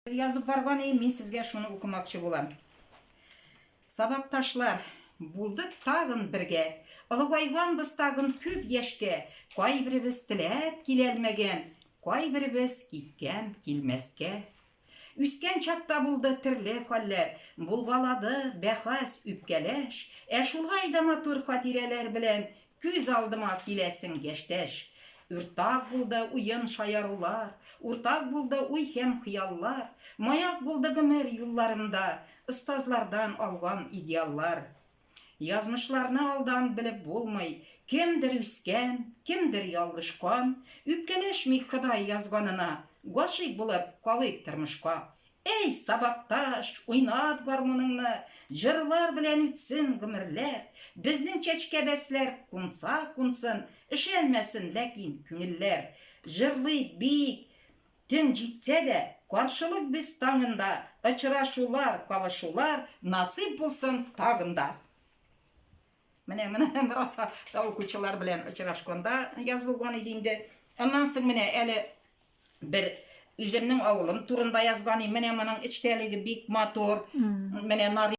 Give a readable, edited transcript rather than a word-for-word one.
Язып барган идем, мин сезгә шуны укымакчы булам. Сабакташлар, булдык тагын бергә, Олыгайганбыз тагын күп яшькә, Кайберебез теләп киләлмәгән, Кайберебез киткән килмәскә. Үскән чакта булды терле хәлләр, Булгалады бәхәс, үпкәләш, Ә шулай да матур хатирәләр белән Күз алдыма киләсең, яшьтәш. Уртак булды уен-шаярулар, Уртак булды уй һәм хыяллар, Маяк булды гомер юлларымда Остазлардан алган идеаллар. Язмышларны алдан белеп булмый, Кемдер үскән, кемдер ялгышкан, Үпкәләшмик Ходай язганына, Гашыйк булып калыйк тормышка. Әй, сабакташ, уйнат гармуныңны, Җырлар белән үтсен гомерләр. Безнең чәчкәбәсләр кунса кунсын, Өшәнмәсен ләкин күңелләр. Җырлыйк, биик, төн җитсә дә, Каршылык без таңында, Очрашулар, кавышулар Насыйп булсын тагын да. Менә моны бераз та укучылар белән очрашканда язылган иде инде. Аннан соң менә әле бер үземнең авылым турында язган идем. Менә моның эчтәлеге бик матур. Менә Нар.